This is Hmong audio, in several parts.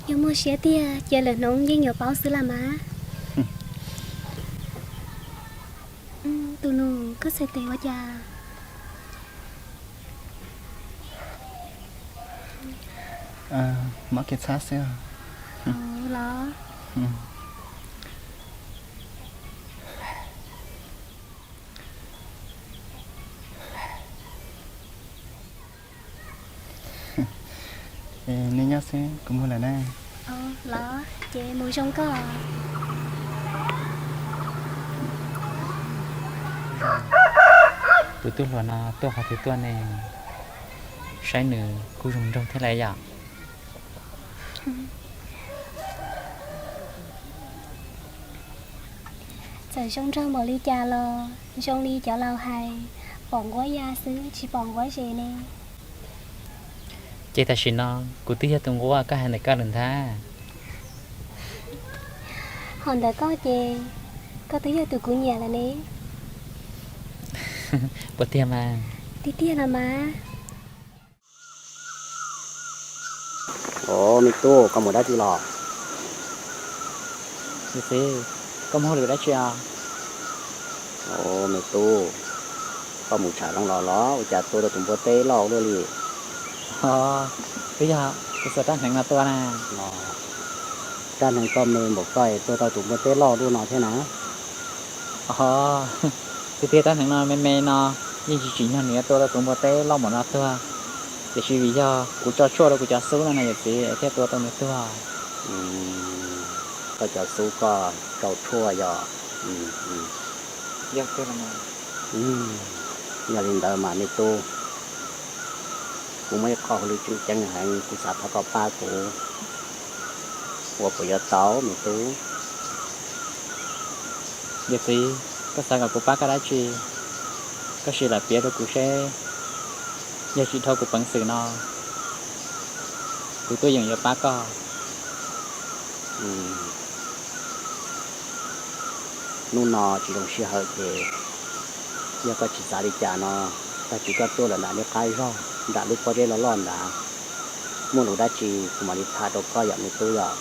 Yog muaj siab tiag ces lwm hnub yeej yuav paub xwb las mas. Tus nus, koj txhais tes ua cas? Mob kev txhab xwb. Los, nej nyob xwb, kuv mus lawm na. Los, ces mus zoo koj. Tus tub hluas no tuaj qhov twg tuaj ne? Saib nws kuj zoo nraug thiab lawm yom. Txawm zoo nraug npaum li cas los zoo li cov laus hais, pom nquab ya xwb tsis pom nquab zes ne. Ces tam sim no kuv twb yog tus nquab koj hais ntawm koj lawm ntag. Ho ntawm koj ces koj twb yog tus kuv nyiam lawm ne. Puas tiag mas? Tiag tiag los mas. Os, me tub, koj mus dab tsi los? Txiv, koj mus hauj lwm dab tsi os? Os, me tub, koj mus tsham zoo los los ua cas tua tau tus npua teb loj luaj li? Twb yog kuv xuas rab hneev no tua na. Rab hneev koj me npaum koj tua tau tus npua teb loj luaj no thiab na? Os, tiag tiag, rab hneev no me me no yeej tsis tsim nyog nws yuav tua tau tus npua teb loj npaum no tuag, tiam sis vim yog kuv tso tshuaj rau kuv cov xub no na yawm txiv, thiaj tua tau nws tuag. Koj cov xub koj tso tshuaj yog? Yog tiag los mas. Yog li ntawd mas me tub, kuv muaj ib qho hauj lwm tseem ceeb heev kuv xav thov koj pab kuv, ua puas yuav tau me tub? Yawm txiv, koj xav kom kuv pab koj dab tsi? Koj sim lam piav rau kuv seb, yog tsis dhau kuv peev xwm no, kuv tuaj yeem yuav pab koj. Hnub no tsis zoo sij hawm ces yog koj tsis xav li cas no, tag kis koj tuaj lawm nram lub qab zog nram lub pob zeb loj loj ntawd, muaj lus dab tsi kuv mam li tham rau koj yom me tub yom.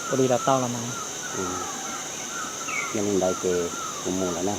Ua li los tau los mas. Yog li ntawd ces kuv mus lawm na.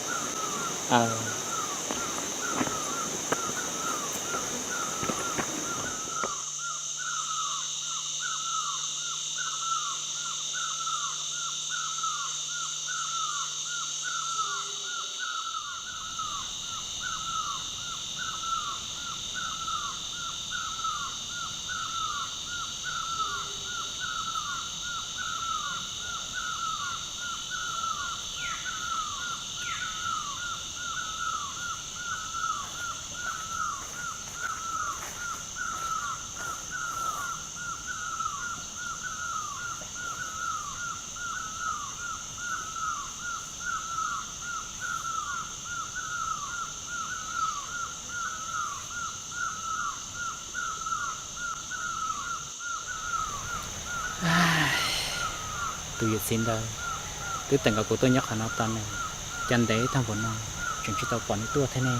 Tus yawm txiv ntawd twb teem kom kuv tuaj nyob qhov no tau ne, cas ntev tag npaum no tseem tsis tau pom nws tuaj thiab ne.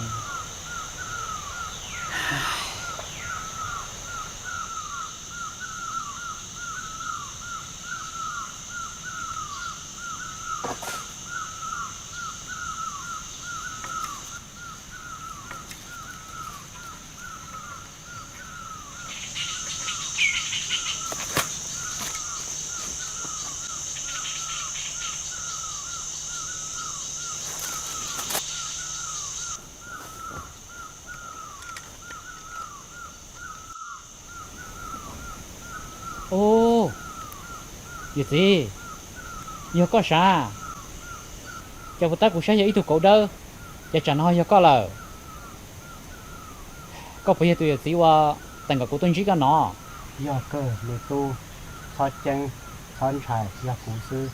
Ub, yawm txiv, yog koj sav? Cas puas tab kuv saib yog ib tug kauv dawb, cas tsam no ho yog koj lawm? Koj puas yog tus yawm txiv uas teem kom kuv tuaj ntsib koj no? Yog kawg me tub, txhob ceeb, txhob ntshai, yog kuv xwb,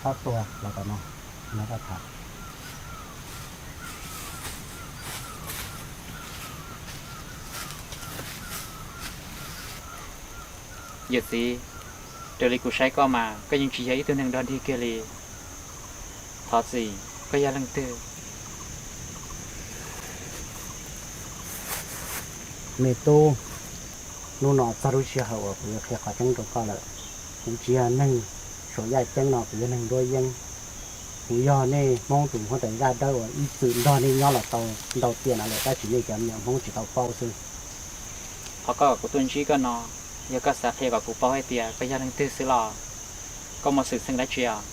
txhob tua los tom no, nrog koj tham. Yawm txiv, raws li kuv saib koj mas koj yeej tsis yog ib tug neeg dog dig kiag li. Thov txim, koj yog leej twg? Me tub, Hnub no txog lub sij hawm uas kuv yuav qhia qhov tseeb rau koj lawm. Kuv tsis yog neeg saum yaj ceeb no, kuv yog neeg nruab yeeb. Kuv yog nej Hmoob tus huab tais zaj dawb uas ib txwm nrog nej nyob los tau ntau tiam no lawm, tab sis nej cov me nyuam Hmoob tsis tau paub xwb. Qhov koj kom kuv tuaj ntsib koj no, yog koj xav qhia kom kuv paub hais tias koj yog leej twg xwb los? Koj muaj xwm txheej dab tsi os?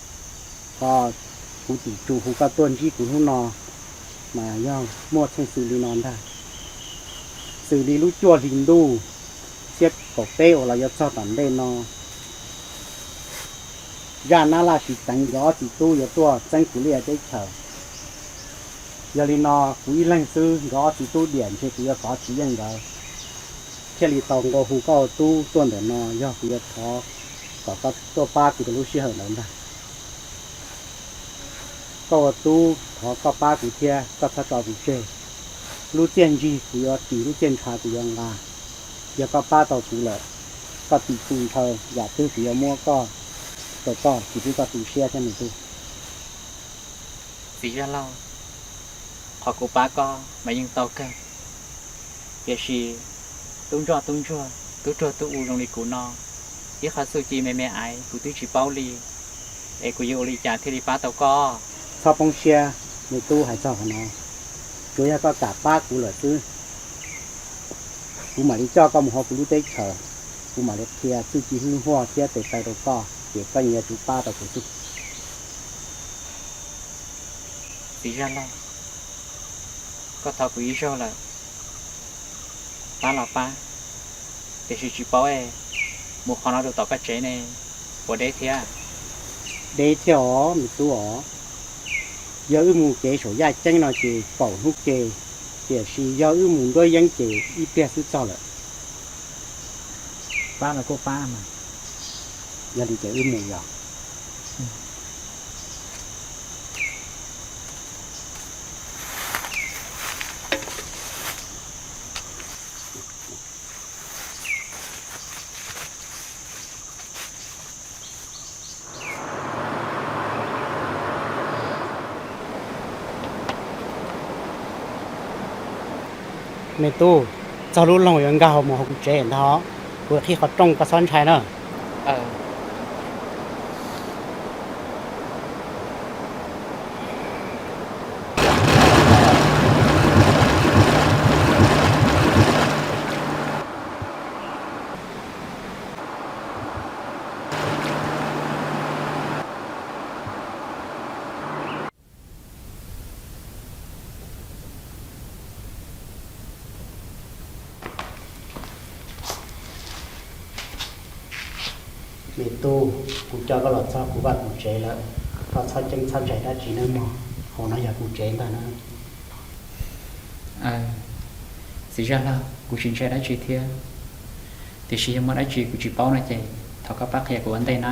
Qhov kuv tim tsu hu koj tuaj ntsib kuv hnub no mas yog muaj txheej xwm li no ntag. Xws li lub cuaj hli ntuj xiab kaum peb uas los yuav txog tom ntej no, zaj nab laj siv teev nkawd ob txiv tub yuav tuaj txeeb kuv liaj teb chaws. Yog li no kuv ib leeg xwb, nkawd ob txiv tub diam ntshe kuv yuav kov tsis yeej nkawd, thiaj li tau nqua hu koj ua tub tuaj ntawm no, yog kuv yuav thov kom koj tuaj pab kuv rau lub sij hawm ntawd ntag. Koj ua tub thov koj pab kuv thiab, koj txhob tso kuv tseg. Lub txiaj ntsig kuv yuav ris, lub txiaj ntsha kuv yuav nqa. Yog koj pab tau kuv lawm, koj tim tu ntshaw yam twg kuv yuav muab koj rau koj, tsis pub koj tu siab thiab me tub. Txiv Zaj Lauj, qhov kuv pab koj mas yeej tau kawg, tiam sis tub ntsoj tub ntsuag, tub ruag tub u zoo li kuv no, ib qho txuj ci me me aiv kuv twb tsis paub li, es kuv yuav ua li cas thiaj li pab tau koj? Txhob poob siab, me tub, hais txog qhov no, tsuav yog koj kam pab kuv lawm xwb, kuv mam li coj koj mus hauv kuv lub teb chaws, kuv mam li qhia txuj ci hlub huaj thiab tes taw rau koj, ces koj yeej yuav tsum pab tau kuv xwb. Txiv Zaj Lauj, koj thov kuv ib zaug lawm, pab los pab, tiam sis tsis paub es mus qhov no rau tom koj tsev ne, puas deb thiab? Deb thiab os me tub os. Yog wb mus kev saum yaj ceeb no ces kaum hnub ke, tiam sis yog wb mus nruab yeeb ces ib pliag xwb txog lawm. Pab los kuj pab mas. Yog li ces wb mus yog. Me tub, txog lub loog yuav nkag mus hauv kuv tsev ntag, kuv qhib qhov rooj, koj txhob ntshai na. Me tub, kuv coj koj los txog kuv vaj kuv tsev lawm, koj txhob ceeb txhob ntshai dab tsi nawb mog, hauv no yog kuv tsev ntag na. Txiv Zaj Lauj, kuv tsis ntshai dab tsi thiab, tiam sis yog muaj dab tsi kuv tsis paub no ces thov koj pab qhia kuv ua ntej na.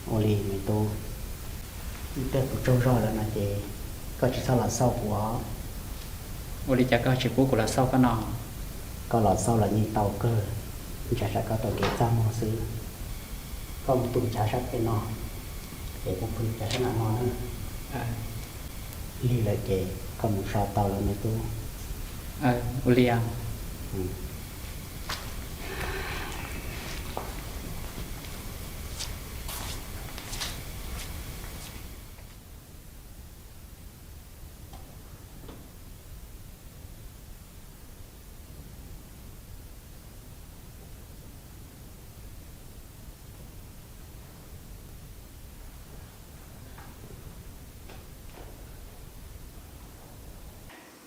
Ua li me tub, ib pliag kuv tsaug zog lawm no ces koj tsis txhob los xauj kuv os. Ua li cas koj tsis pub kuv los xauj koj no? Koj los xauj los yeej tau kawg, ntshe tsam koj tau kev txaj muag xwb. Koj mus tu chav sab pem no, ces kuv pw chav sab nram no na. Lig lawm ces koj mus so tau lawm me tub. Ua li.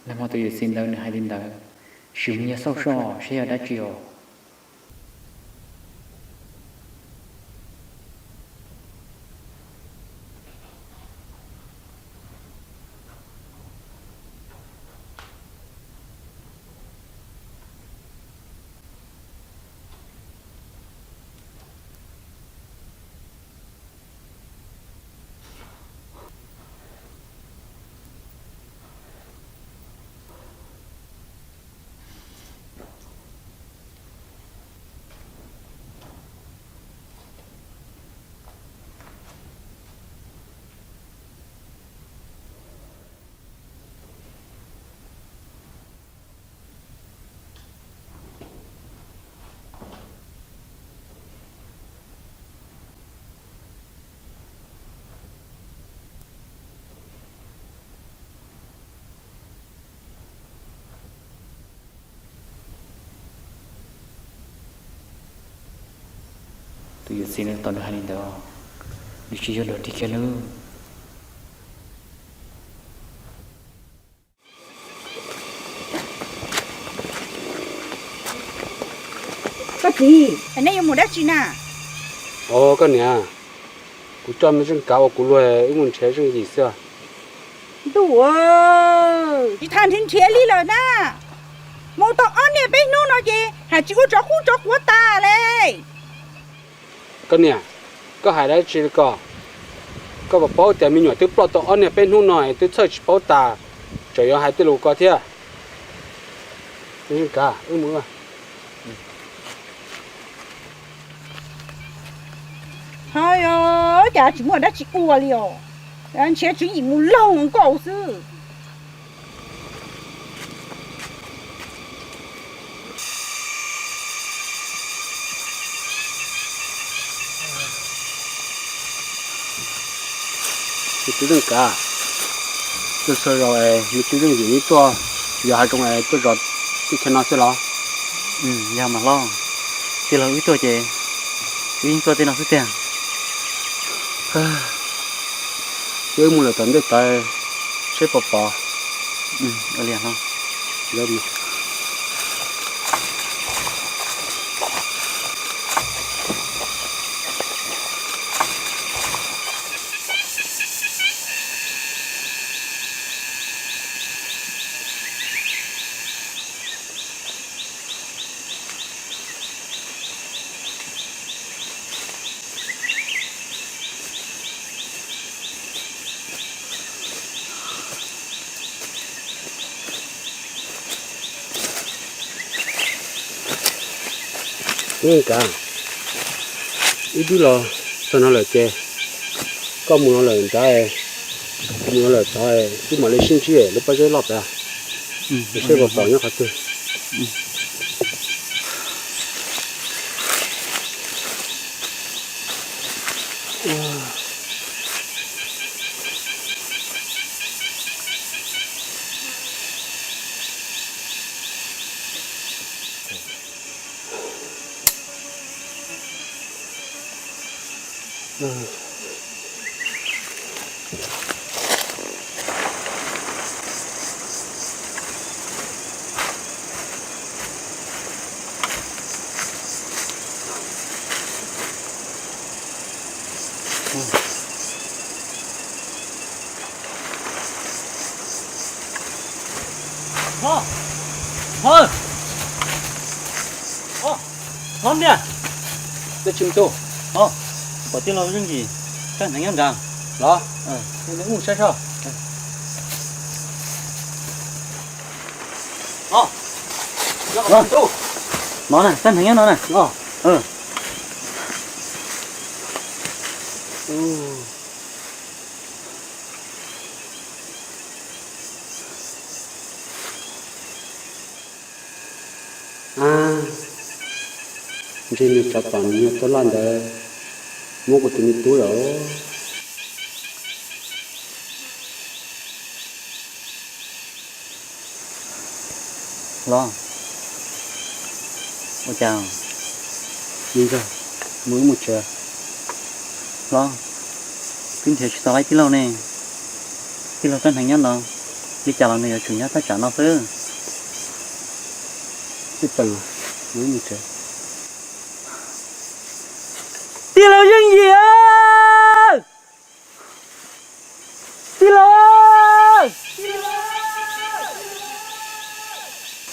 Los mas tus yawm txiv ntawd nws hais li ntawd, sim mus yog xauj soj saib yog dab tsi os. Yawm txiv no tau nws hais li ntawd, nws tsis yog dog dig kiag nawb. Koj txiv, nej yuav mus dab tsi na? Os koj niam, kuv coj me Zeej Kav ua kuv luag wb mus nrhiav Zeej Yim xwb. Ntuj, tsis tas nrhiav nrhiav li lawm na. Mus tau ob niag peb hnub no ces hais tsis ua tsov qub tsov quav tas li. Koj niam, koj hais dab tsi li ko? Koj puas paub tias me nyuam twb ploj tau ob niag peb hnub no es twb txhawj tsis paub tas, tseem yuav hais tej lus ko thiab. Zeej Kav, wb mus. Ho, cas tsis muaj dab tsi ua li os. Nrhiav tswv yim mus laug nkauj xwb. Me tub Zeej Kav, tuaj txog zaus es me tub Zeej Yim wb tuaj, yog hav zoov es tuaj zov teb chaws no xwb los? Yog mas hlob, tij laug wb tuaj ces wb yeej tuaj tej no xwb tiag. Ces wb mus lawm tom ntej tod seb puas pom. Zeej Kav, wb twb los txog no lawm ces koj mus no lawm nrad, kuv mus no lawm tod, wb mam li sib ntsib lub pob zeb loj pem, seb puas pom nyob qhov twg. Hlob, hlob, hlob niam, twb tsis tu, pom tij laug Zeej Yim txawj hneev nyob nrad los, mus saib seb. No na, txawj hneev nyob no na. Ntshe nws tsov tom nws niag tub loj ntawd muab kuv tus me tub lawm. Los, ua cas? Me ntxawg, mus wb mus tsev. Los, twb nrhiav tsis tau tij laug ne. Tij laug txawj hneev nyob no, li cas los nws yuav tsum nyob thaj tsam no xwb. Tij laug, mus wb mus tsev. Tij laug Zeej Yim, tij laug.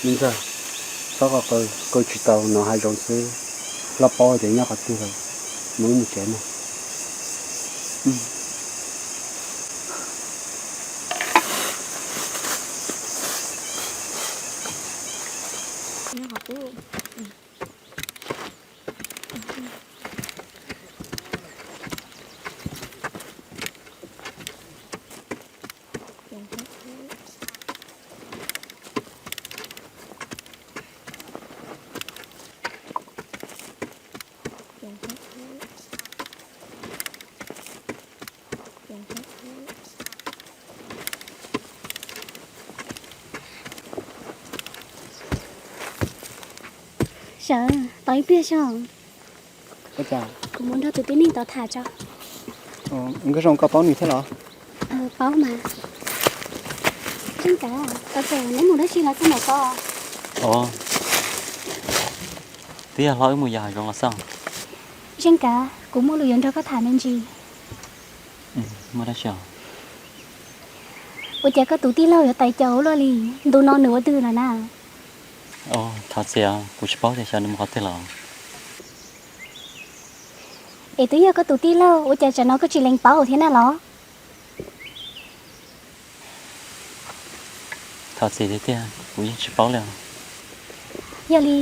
Me ntxawg, txhob qw, qw tsis tau, no hav zoov xwb, loj paub tias nyob qhov twg lawm, mus wb mus tsev no. Sawv, tos ib pliag seb. Ua cas? Mus nrog tus tib neeg tod tham tso. Nkauj Zoo, koj paub nws thiab los? Paub mas. Zeej Kav, tau txawm neb mus dab tsi los txog ntawm ko? Twb yog hlob wb mus yos hav zoov los xwb. Zeej Kav, kuv muaj lus yuav nrog koj tham me ntsis. Muaj dab tsi? Ua cas koj tus tij laug yuav tais caus ua luaj li? Ntu no nws ua twg lawm na? Thov txim, kuv tsis paub tias xyov nws mus qhov twg lawm. Es twb yog koj tus tij laug, ua cas tsam no koj tsis lees paub thiab na los? Thov txim tiag tiag, kuv yeej tsis paub li. Yog li,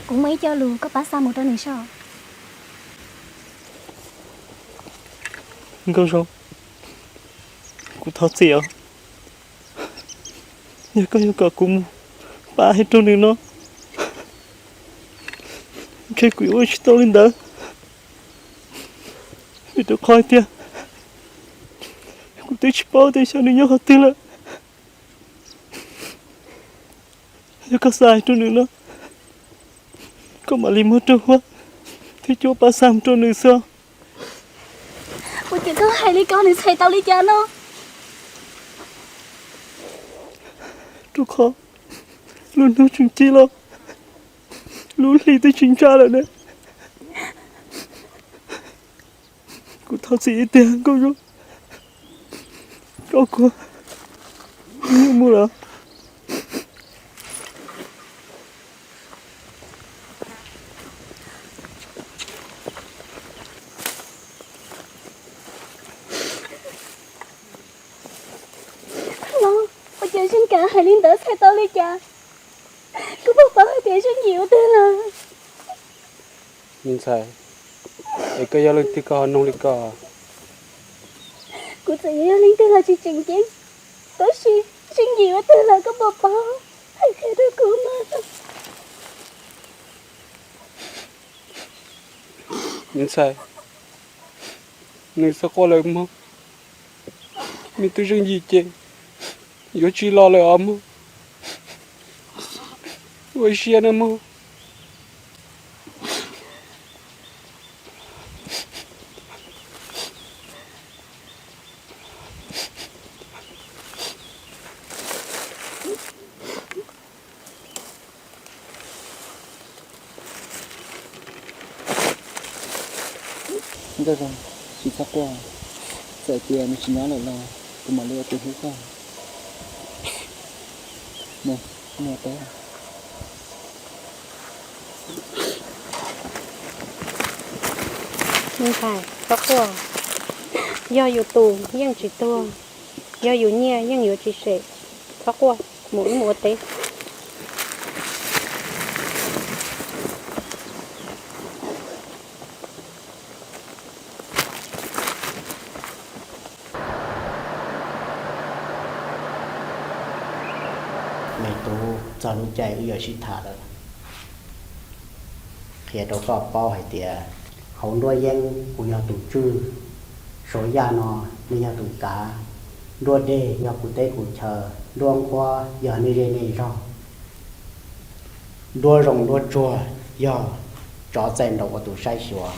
kuv muaj ib co lus koj pab xa mus rau nws soj. Nkauj Zoo, kuv thov txim os. Yog koj yuav kom kuv mus pab hais rau nws no, ntshe kuv yuav ua tsis tau li ntawd. Vim rau qhov hais tias kuv twb tsis paub tias xyov nws nyob qhov twg lawm. Yog koj xa hais rau nws no, koj mam li muab rau huab thiab cuab pab xa mus rau nws xwb. Ua cas koj hais li ko, nws txhais tau li cas no? Rau qhov lub hnub tseem ceeb los lub hli twb tsis ntsaj lawm ne. Kuv thov txim ib tiag Nkauj Zoo, koj kuv mus lawm. Los, ua cas Zeej Kav hais li ntawd txhais tau li cas? Koj puas paub hais tias Zeej Yim ua twg lawm? Me ntxhais, es koj yog leej twg koj ho noog li ko? Kuv txawm yuav yog leej twg los tsis tseem ceeb, tab sis Zeej Yim ua twg lawm koj puas paub? Hais qhia rau kuv mas. Me ntxhais, nws xav quaj lawm mog. Me tub Zeej Yim ces yuav tsis los lawm os mog. Ua siab nawb mog. Nkauj Zoo, tsis txhob quaj, txawm tias nws tsis nyob lawm los kuv mam li ua tus hlub koj. Mus, mus teb. Me ntxhais, txhob quaj, yog yus tus yeej tsis tuag, yog yus nyiaj yeej yuav tsis sem. Txhob quaj, mus wb mus ua teb. Me tub, txog lub caij wb yuav sib tham lawm. Qhia rau koj paub hais tias hauv nruab yeeb kuv yog tus tswj, suav yaj no nej yog tus kav, nruab dej yog kuv teb kuv chaw, nruab nqhuab yog nej zej nej zog, nruab zoo nruab tsuag yog tsov txaij nraug ua tus saib xyuas.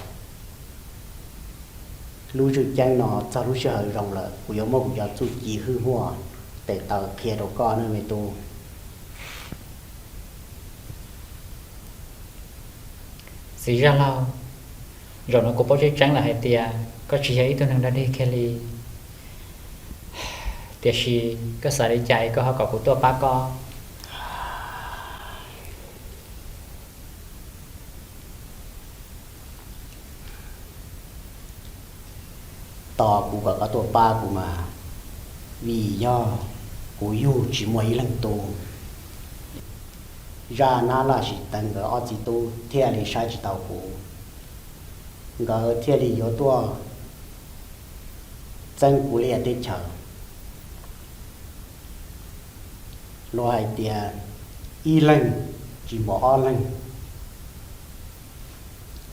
Lub zwj ceeb no txog lub sij hawm zoo lawm, kuv yuav muab kuv cov txuj ci hwj huaj tes taw qhia rau koj nawb me tub. Txiv zaj laug, zaum no kuv paub tseeb tseeb lawm hais tias koj tsis yog ib tug neeg dog dig kiag li. Tiam sis koj xav li cas es koj ho kom kuv tuaj pab koj? Tos kuv kom koj tuaj pab kuv mas, vim yog kuv yug tsis muaj ib leeg tub. Zaj Nab Laj Sim Teev nkawd ob txiv tub thiaj li saib tsis taus kuv, nkawd thiaj li yuav tuaj txeeb kuv liaj teb chaws. Luag hais tias ib leeg tsis npaum ob leeg,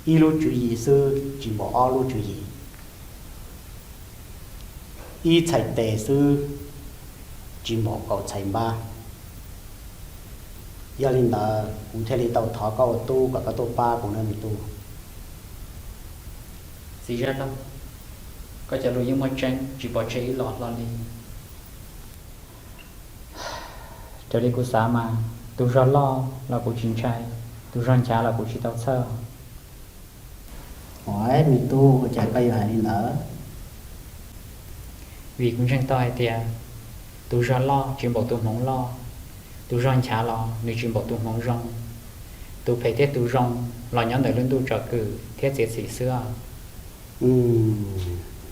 ib lub tswv yim xwb tsis npaum ob lub tswv yim, ib txhais tes xwb tsis npaum kaum txhais npab. Yog li ntawd kuv thiaj li tau thov koj ua tub kom koj tuaj pab kuv nawb me tub. Txiv Zaj Laug, koj cov lus yeej muaj tseeb, tsis pov tseg ib los hlo li. Raws li kuv xav mas, tus zog loj los kuv tsis ntshai, tus zog nchav los kuv tsis tau txhawj. Ua, me tub, ua cas koj yuav hais li ntawd? Vim kuv ntseeg tau hais tias tus zog loj tsis npaum tus hmoov loj, tus zog nchav los nws tsis npaum tus hmoov zoo, tus phem thiab tus zoo los nyob ntawm lub ntuj tsom kwm thiab txiav txim xwb.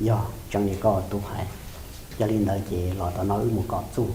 Yog tseeb li koj tub hais, yog li ntawd ces los tom no wb mus kom txuj.